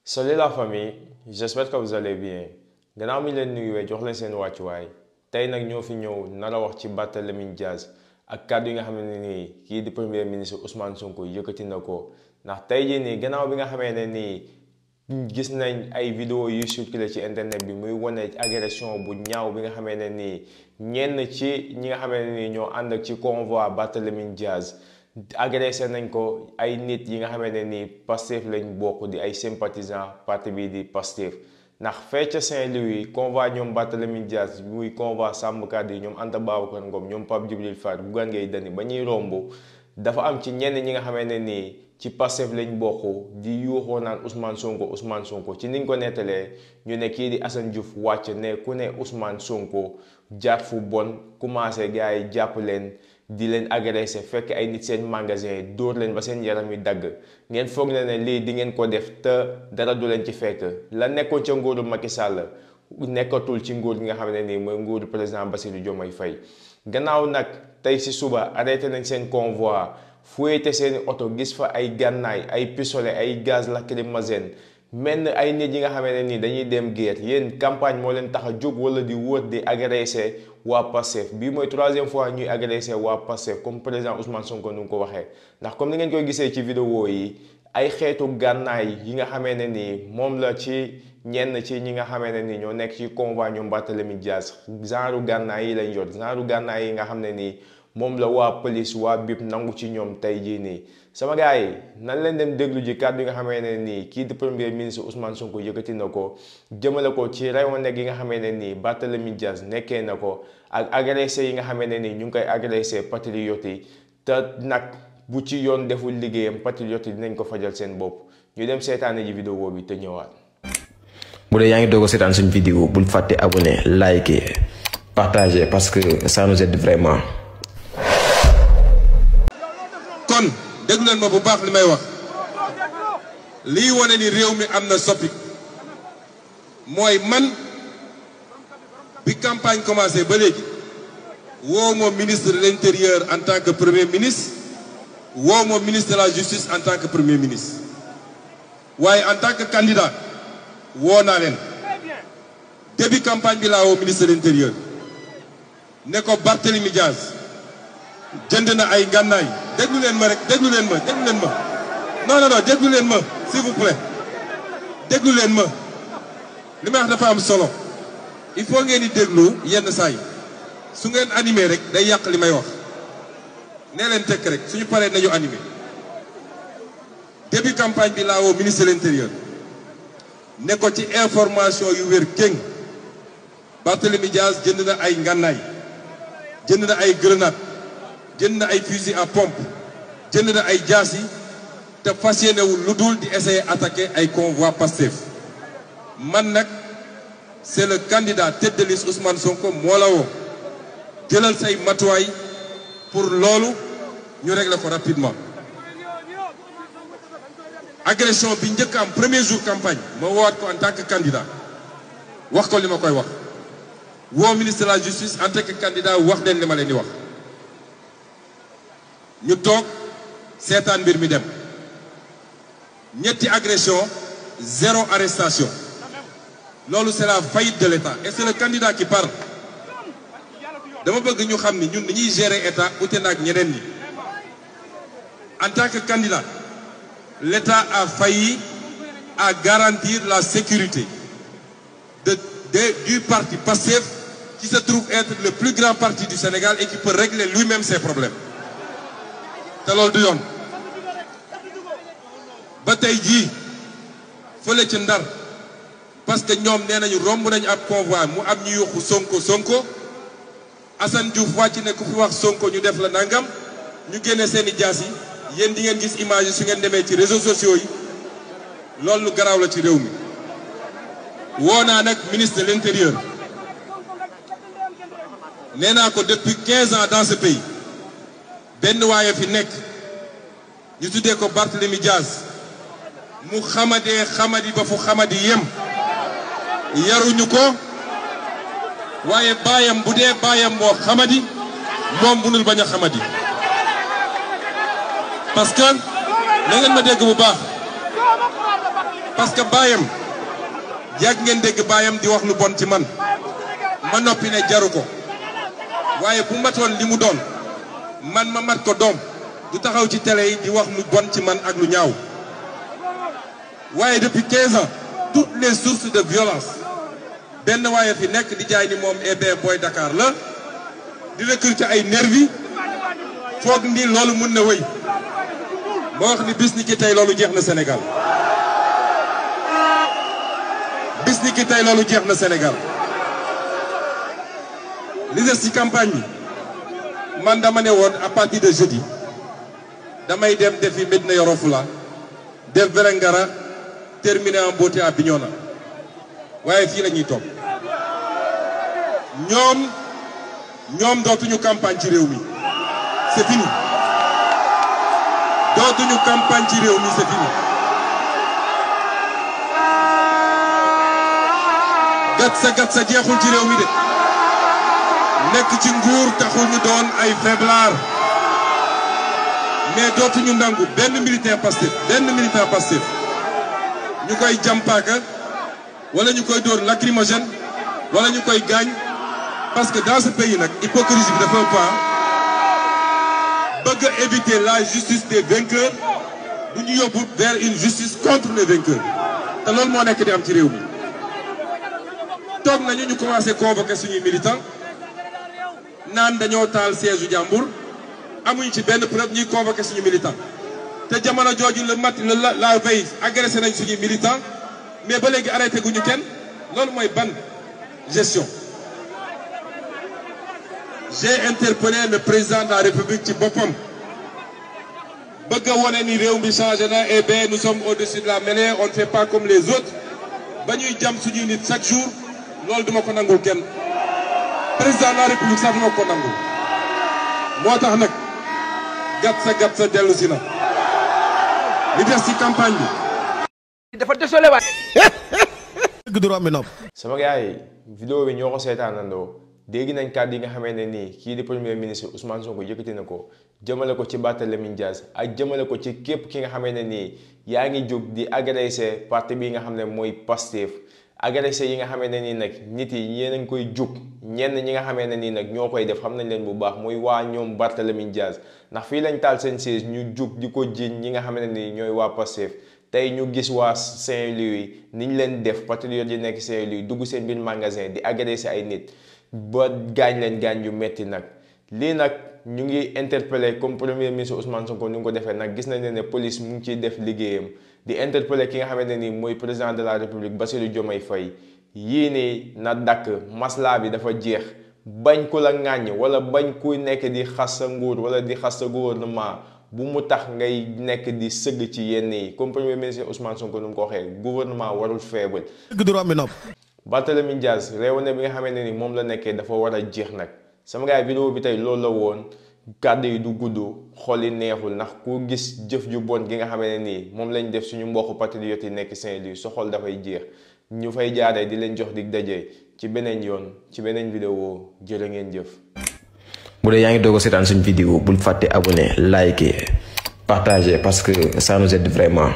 Salut la famille, j'espère que vous allez bien. Gannaaw mi leen nuyuwee jox leen seen wàccuwaay tey nag ñoo fi ñëw nar a wax ci Barthélémy Dias ak kàddu yi nga xam ne nii kii di premier ministre Ousmane Sonko yëkkati na ko ndax tey jii nii gannaaw bi nga xamee ne nii gis nañ ay vidéo yu circulé ci internet bi muy wane agression bu ñaaw bi nga xamee ne nii ñenn ci ñi nga xamee ne nii ñoo ànd ak ci convoi Barthélémy Dias agressé nañ ko ay nit yi nga xamee ne nii Pastef lañ bokk di ay sympathisants parti bii di Pastef ndax fee ca Saint-Louis convoi ñoom Barthélémy Dias muy convoi sàmmkat yi ñoom Anta Babacar Ngom ñoom Pape Djibril Fall Bougane Gueye Dany ba ñuy romb dafa am ci ñenn ñi nga xamee ne nii ci Pastef lañ bokk di yuuxoo naan Ousmane Sonko ci niñ ko nettalee ñu ne kii di Assane Diouf wàcc ne ku ne Ousmane Sonko jaar fu bon commencé gars yi jàpp leen di leen agressé fekk ay nit seen magasin dóor leen ba seen yaram yi dagg ngeen foog ne lii di ngeen ko def te dara du leen ci fekk la nekkoon ca nguuru Macky Sall nekkatul ci nguur gi nga xam ne nii mooy nguuru président Bassirou Diomaye Faye gannaaw nag tey si suba arrêté nañ seen convoi fuyete seeni oto gis fa ay gànnaay ay pistolet ay gaz lacrymogène mel ay nit yi nga xamee ne nii dañuy dem guerre yéen campagne moo leen tax a jóg wala di wër di agressé waa Pastef bii mooy troisième fois ñuy agressé waa Pastef comme président Ousmane Sonko nu ngi ko waxee ndax comme ni ngeen koy gisee ci vidéo yi ay xeetu gànnaay yi nga xamee ne nii moom la ci ñenn ci ñi nga xamee ne nii ñoo nekk ci convoi ñoom Barthélémy Dias genre gànnaay yi lañ yor genre gànnaay yi nga xam ne nii moom la waa police waa BIP nangu ci ñoom tey jii nii sama gars yi nan leen dem déglu ji kàddu yi nga xamee ne nii kii di premier ministre Ousmane Sonko yëkkati na ko jëmale ko ci reewande gi nga xamee ne nii Barthélémy Dias nekkee na ko ak agressé yi nga xamee ne nii ñu ngi koy agressé patriotes yi te nag bu ci yoon deful liggéeyam patriotes yi dinañ ko fajal seen bopp ñu dem seetaane ji vidéo bi te ñëwaat. bu dee yaa ngi doog a seetaan suñ vidéo bul fàtte abonné liker partager parce que ça nous aide vraiment. kon déglu leen ma bu baax li may wax lii wane ni réew mi am na soppi mooy man bi campagne commencé ba léegi woo moom ministre de l'intérieur en tant que premier ministre woo moom ministre de la justice en tant que premier ministre waaye en tant que candidat woo naa leen début campagne bi laa woo ministre de l'intérieur ne ko Barthélémy Dias jënd na ay ngànnaay déglu leen ma rek déglu leen ma non déglu leen ma s'il vous plaît déglu leen ma li may wax dafa am solo il faut ngeen di déglu yenn saa yi su ngeen animé rek day yàq li may wax nee leen tekk rek suñu paree nañu animé début campagne bi laa woo ministre de l'intérieur ne ko ci information yu wér kéng Barthélémy Dias jënd na ay ngànnaay jënd na ay grenade jënd na ay fusil à pompe jënd na ay jaasi te fas yéenewul lu dul di essayer attaquer ay convoi Pastef man nag c'est le candidat tête de liste Ousmane Sonko moo la woo jëlal say matuwaay pour loolu ñu régler ko rapidement agression bi njëkk am premier jour campagne ma woowaat ko en tant que candidat wax ko li ma koy wax woo ministre de la justice en tant que candidat wax leen li ma leen di wax ñu toog seetaan mbir mi dem ñetti agression 0 arrestation loolu c'est la faillite de l'État et c'est le candidat qui parle dama bëgg ñu xam ni ñun dañuy gérer État ute na ak ñeneen ñi en tant que candidat l'État a failli à garantir la sécurité du parti Pastef qui se trouve être le plus grand parti du Sénégal et qui peut régler lui-même ses problèmes te loolu du yoon ba tey jii fële ci Ndar parce que ñoom nee nañu romb nañu ab convoi mu am ñu yuuxu Sonko Assane Diouf wàcc ne ku fi wax Sonko ñu def la nangam ñu génne seeni jaas yi yéen di ngeen gis image yi su ngeen demee ci réseaux sociaux yi loolu lu garaaw la ci réew mi woo naa nag ministre de l'intérieur nee naa ko depuis 15 ans dans ce pays benn waaye fi nekk ñu tuddee ko Barthélémy Dias mu xamadi ba fu xamadi yem yaruñu ko waaye baayam bu dee baayam moo xamadi moom munul bañ a xamadi parce que na ngeen ma dégg bu baax parce que baayam yàgg ngeen dégg baayam di wax lu bon ci man ma noppi ne jaru ko waaye bu matoon li mu doon man ma mat ko doom du taxaw ci télé yi di wax lu bon ci man ak lu ñaaw waaye depuis 15 ans toutes les sources de violence benn waaye fi nekk di jaay ni moom boy Dakar la di recruter ay nervi foog ni loolu mën na wëy ma wax ni bis ni ki tey loolu jeex na Sénégal bis ni ki tey loolu jeex na Sénégal li des ci campagne bi man dama ne woon à partir de jeudi damay dem defi Médina Yoro Foulah def Vélingara terminer en beauté à Bignona waaye fii la ñuy toog ñoom dootuñu campagne ci réew mi c'est fini dootuñu campagne ci réew mi c'est fini gat sa jeexul ci réew mi de nekk ci nguur taxul ñu doon ay faiblard mais dootuñu nangu benn militant Pastef ñu koy jàmpaaka wala ñu koy dóor lacrymogène wala ñu koy gaañ parce que dans ce pays nag hypocrisie bi dafa pas bëgg a éviter la justice des vainqueurs du ñu yóbbu vers une justice contre les vainqueurs te loolu moo nekk di am ci réew mi toog nañu ñu commencé convoquer suñuy militants naan dañoo taal siège u jàmbur amuñu ci benn preuve ñuy convoquer suñu militant te jamono jooju la veille agressé nañ suñuy militant mais ba léegi arrêté guñu kenn loolu mooy ban gestion. J'ai interpellé le président de la République ci boppam bëgg a wone ni réew mi changé na et bien nous sommes au-dessus de la mêlée on ne fait pas comme les autres ba ñuy jam suñuy nit chaque jour loolu duma ko nangul kenn président de la République sax duma ko nangul moo tax nag gat sa dellu si na li des ci campagne bi dafa désolé waay sama gars yi vidéo bi ñoo ko seetaanandoo dégg nañ kàddu yi nga xamee ne nii kii di premier ministre Ousmane Sonko yëkkati na ko jëmale ko ci Barthélémy Dias ak jëmale ko ci képp ki nga xamee ne nii yaa ngi jóg di agressé parti bi nga xam ne mooy Pastef agressé yi nga xamee ne nii nag nit yi yéen a ngi koy jóg ñenn ñi nga xamee ne nii nag ñoo koy def xam nañ leen bu baax muy waa ñoom Barthélémy Dias ndax fii lañ taal seen siège ñu jóg di ko jiiñ ñi nga xamee ne nii ñooy waa Pastef tey ñu gis waa Saint-Louis niñ leen def patriote yi nekk Saint-Louis dugg seen biir magasin di agressé ay nit ba gaañ leen gaañ yu metti nag lii nag ñu ngi interpellé comme premier ministre Ousmane Sonko ni nga ko defee nag gis nañ ne police mu ngi ciy def liggéeyam di interpellé ki nga xamante ni mooy président de la république Bassirou Diomaye Faye yii nii na dakk maslaa bi dafa jeex bañ ku la ŋàññ wala bañ kuy nekk di xas sa nguur wala di xas sa gouvernement bu mu tax ngay nekk di sëgg ci yenn yi comme premier ministre Ousmane Sonko nu mu ko waxee gouvernement warul faible. Barthélémy Dias réewane bi nga xamante ni moom la nekkee dafa war a jeex nag sama gars vidéo bi tey loolu la woon kàddu yi du gudd xol yi neexul ndax ku gis jëf ju bon gi nga xamante ni moom lañ def suñu mbokku patriotes yi nekk Saint-Louis sa xol dafay jeex ñu fay jaaree di leen jox dig daje ci beneen yoon ci beneen vidéo jërë ngeen jëf. bu dee yaa ngi doog a seetaan suñu vidéo bul fàtte abonné liker partager parce que ça nous aide vraiment.